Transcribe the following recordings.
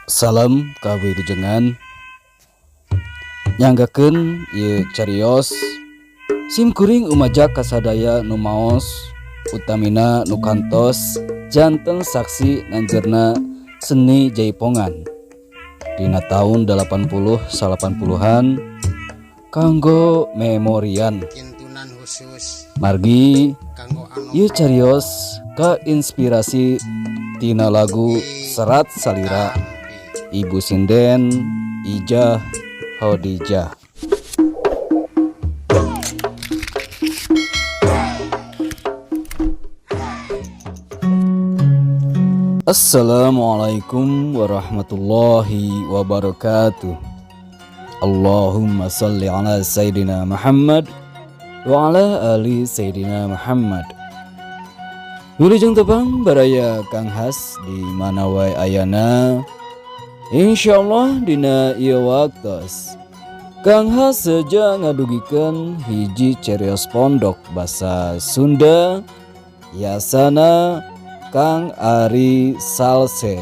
Salam kawilujengan nyanggakeun ieu carios sim kuring umajak kasadaya nu maos utamina nu kantos janten saksi nanjerna seni jaipongan dina taun 80 80-an kanggo memorian Kintunan khusus margi kanggo anu ieu carios kainspirasi tina lagu Serat Salira Ibu Sinden Ijah Hodijah. Assalamualaikum warahmatullahi wabarakatuh. Allahumma salli ala Sayyidina Muhammad wa ala ali Sayyidina Muhammad. Wilujeng tepang baraya Kang Has di mana wae ayana. Insyaallah dina ieu waktos Kang Has seja ngadugikeun hiji cerios pondok basa Sunda yasana Kang Ari Salse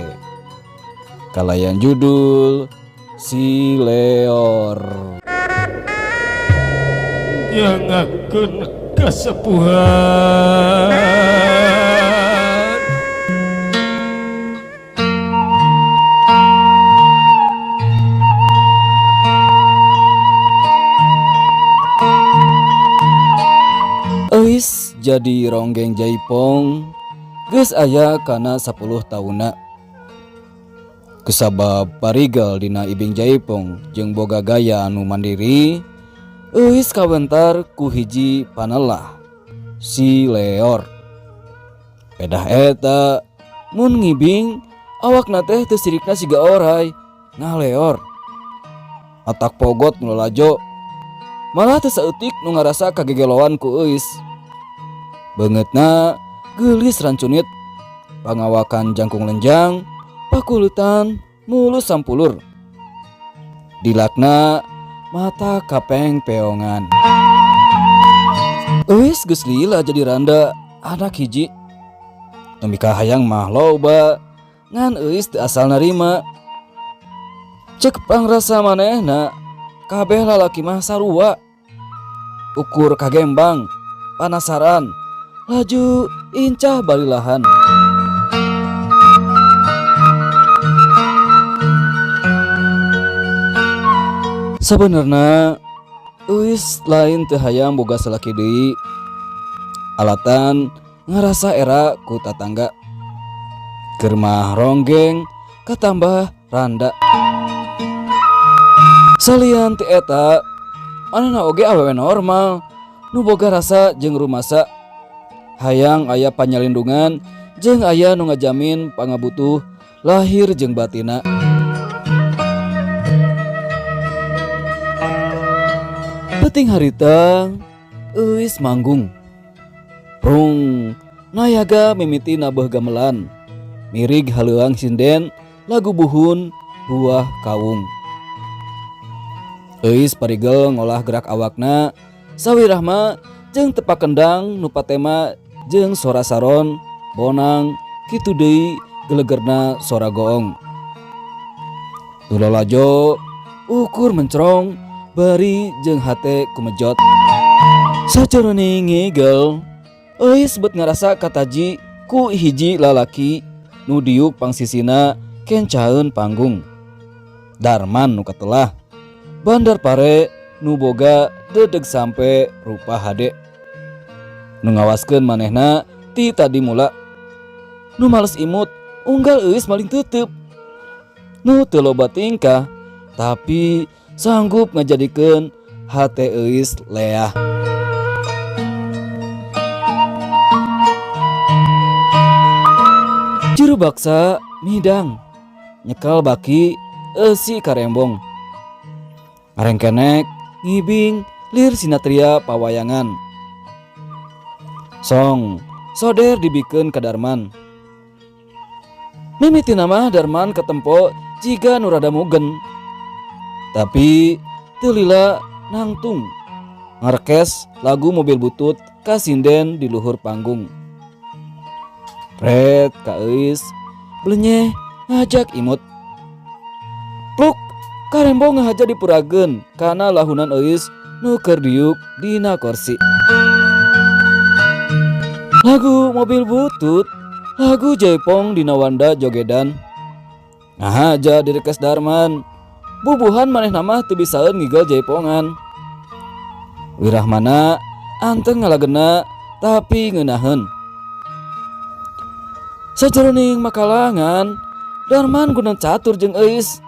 kalayan judul Si Leor. Nyangakeun kasepuhan Euis jadi ronggeng jaipong geus aya kana 10 taunna. Kusabab parigal dina ibing jaipong jeung boga gaya anu mandiri, Euis kawentar ku hiji panelah si Leor. Pedah eta mun ngibing awakna teh teu sirikna siga oray ngaleor. Atak pogot nu lalajo malah teu saeutik nu ngarasa kagegeloan ku Euis. Beungeutna geulis rancunit, pangawakan jangkung lenjang, pakulutan mulus sampulur. Dilakna mata kapeng peongan. Euis geus lila jadi randa anak hiji. Nu mikahayang mah loba, ngan Euis teu asal narima. Cek pangrasa manehna, kabeh lalaki mah sarua. Ukur kagembang, panasaran, laju incah balilahan. Sabenerna Euis lain teu hayang boga salaki deui. Alatan ngarasa era ku tatangga. Keur mah ronggeng katambah randa. Salian ti eta, manehna oge awewe normal nu boga rasa jeung rumasa. Hayang aya panyalindungan jeung aya nu ngajamin pangabutuh lahir jeung batina. Peuting harita Euis manggung. Prung nayaga mimiti nabeuh gamelan. Mirig haleuang sinden lagu buhun buah kawung. Euis parigel ngolah gerak awakna sawirahma jeung tepak kendang nu patema jeung sora saron bonang kitu deui gelegerna sora goong. Nu lalajo ukur mencrong bari jeung hate kumejot. Sajroning ngigel Euis bet ngarasa kataji ku hiji lalaki nu diuk pangsisina kencaeun panggung. Darman nu katelah Bandar Pare nu boga dedeg sampe rupa hade. Nu ngawaskeun manehna ti tadi mula. Nu males imut unggal Euis maling tetep. Nu teu loba tingkah tapi sanggup ngajadikeun hate Euis leah. Juru baksa midang nyekel baki eusi karembong. Arengkenek ngibing lir sinatria pawayangan. Song soder dibikeun ka Darman. Mimiti nama Darman ketempo jiga nu rada mugen. Tapi teu lila nangtung ngarkes lagu mobil butut kasinden di luhur panggung. Red ka Euis blenyeh ngajak imut. Pluk karembo ngahaja dipurageun kana lahunan Euis nu keur diuk dina korsi. Lagu mobil butut, lagu jaipong dina wanda jogedan. Ngahaja direkes Darman, bubuhan manehna mah teu bisaeun ngigel jaipongan. Wirahmana anteng ngalagena tapi ngeunaheun. Sajeroning makalangan, Darman guna catur jeung Euis.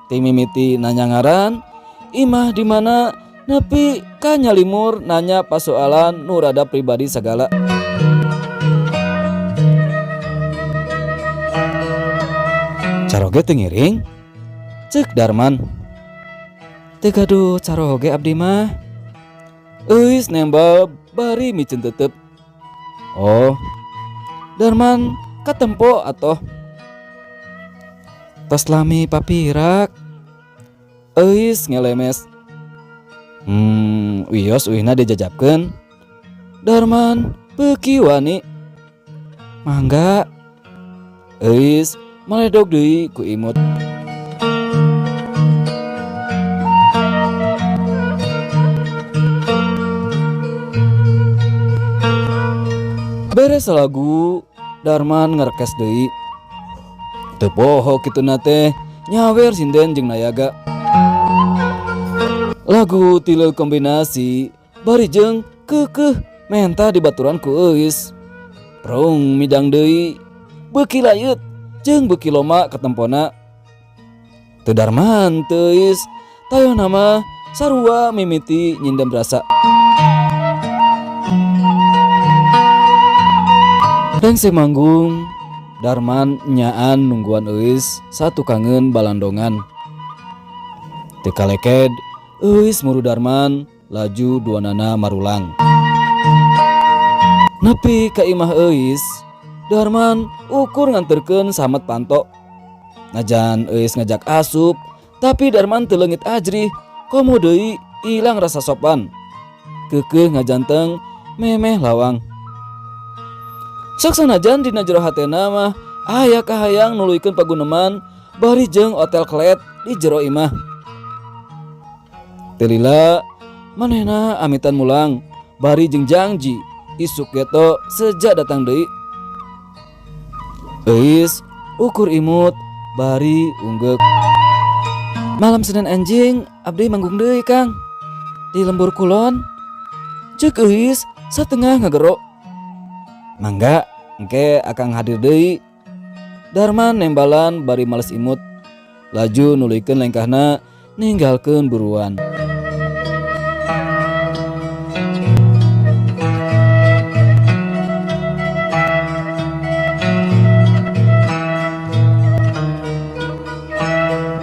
Ti mimiti nanya ngaran, imah di mana, nepi ka nyalimur nanya pasoalan nu rada pribadi sagala. Caroge teu ngiring? Ceuk Darman. Teu gaduh caroge abdi mah. Euis nembal bari miceun tetep. Oh, Darman katempo atoh. Tos lami papirak. Euis ngelemes. Wios uihna dijajabkeun. Darman beuki wani. Mangga. Euis maledog deui ku imut. Beres lagu, Darman ngerekes deui. Teu poho kituna teh nyawer sinden jeung nayaga. Lagu tileul kombinasi bari jeung keukeuh menta dibaturan ku Euis. Prung midang deui, beuki layeut jeung beuki loma katempona. Teu Darman teu Euis, tayohna mah sarua mimiti nyindem rasa. Rengse manggung, Darman nyaan nungguan Euis satukangeun balandongan. Teu kaleked, Euis muru Darman laju duanana marulang. Nepi ka imah Euis, Darman ukur nganterkeun Samet panto. Najan Euis ngajak asup, tapi Darman teu leungit ajrih, komo deui ilang rasa sopan. Keukeuh ngajanteng memeh lawang. Sok sanajan dina jero hatena mah aya kahayang nuluykeun paguneman bari jeung otel kelet di jero imah. Teu lila manehna amitan mulang bari jeung jangji isuk geto sejak datang deui. Euis ukur imut bari unggeuk. Malam Senin anjing abdi manggung deui Kang di lembur kulon. Ceuk Euis satengah ngagero. Mangga engke akang hadir deui. Darman nembalan bari males imut. Laju nuluykeun lengkahna ninggalkeun buruan.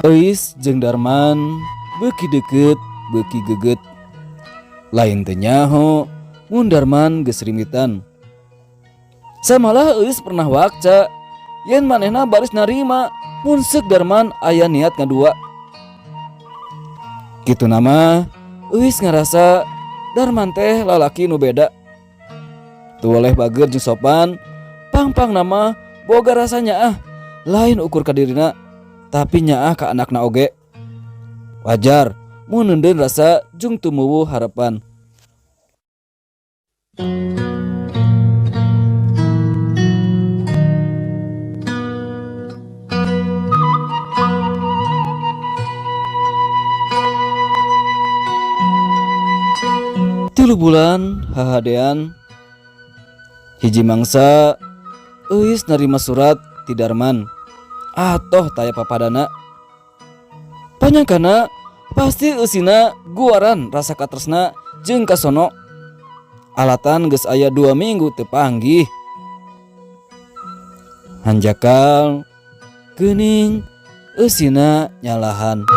Euis jeung Darman beuki deukeut beuki geget. Lain teu nyaho mun Darman geus rimitan. Samalah Euis pernah wakca yen manehna baris narima mun seuk Darman aya niat ngadua. Kitu nama Euis ngarasa Darman teh lalaki nu beda. Tuoleh bager jeung sopan, pang-pang nama boga rasanya ah lain ukur ka dirina tapi nyaah ka anakna oge. Wajar mun neundeun rasa jeung tumuwuh harapan. Tilu bulan hahadean hiji mangsa Euis narima surat ti Darman. Atoh taya papadana. Panyangkana pasti eusina guaran rasa katresna jeung kasono. Alatan geus aya 2 minggu teu panggih. Hanjakal geuning eusina nyalahan.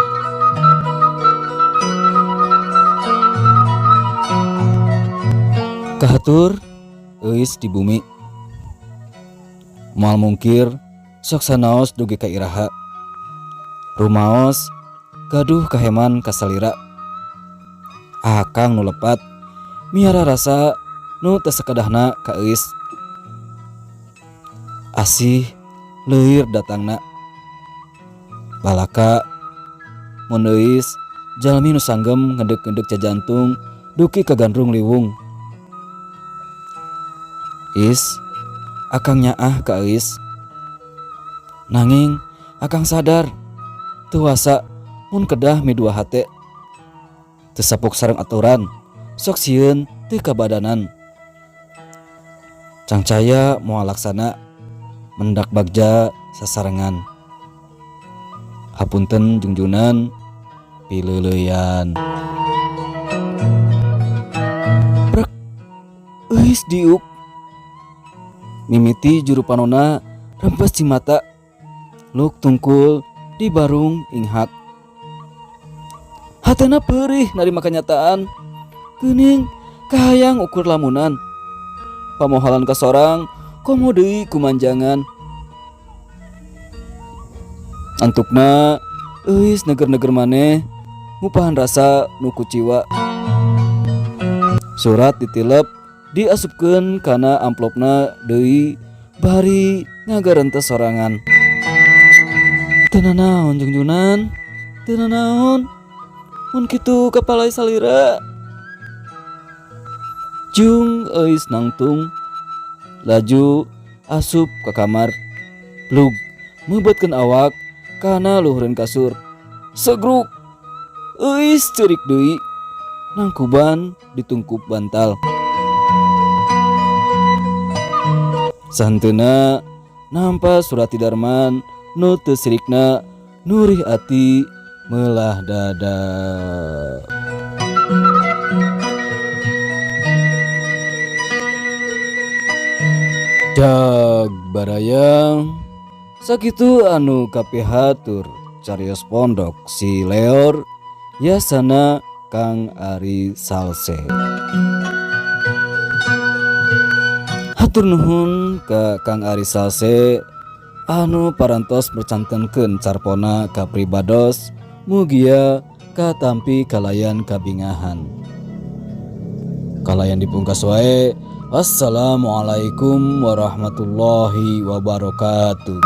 Kahatur Euis di bumi. Moal mungkir sok sanaos dugi ka iraha. Rumaos gaduh kaheman kasalira. Akang nu lepat miara rasa nu teu sakedahna ka Euis. Asih leuir datangna. Balaka Mun Euis jalmi nu sanggem ngedek-ngedek jajantung duki kagandrung liwung. Is, akang nyaah ka Euis. Nanging akang sadar teu wasa mun kedah midua hate. Teu sapuk sareng aturan, sok sieun teu kabadanan. Cangcaya moal laksana mendak bagja sasarengan. Hapunten jungjunan pileuleuyan. Brek, Euis diuk. Mimiti juru panona rempes cimata luk tungkul di barung inghak. Hatena perih narima kenyataan geuning kahayang ukur lamunan. Pamohalan ka sorang komo deui kumanjangan. Antukna Euis neger-neger maneh ngupahan rasa nu kuciwa. Surat ditilep diasupkeun kana amplopna deui bari ngagarentes sorangan. Teu nanaon jungjunan, teu nanaon. Mun kitu kapalai salira. Jung Euis nangtung laju asup ka kamar. Plug meubeutkeun awak kana luhureun kasur. Segruk Euis ceurik deui nangkuban ditungkup bantal. Sahenteuna nampa surat ti Darman nu teu sirikna nurih ati meulah dada. Jag barayang sakitu anu kapihatur carios pondok si Leor yasana Kang Ari Salse. Hatur nuhun ka Kang Ari Salse anu parantos mercantenkeun carpona ka pribados mugia katampi kalayan kabingahan. Kalayan dipungkas wae. Wassalamualaikum warahmatullahi wabarakatuh.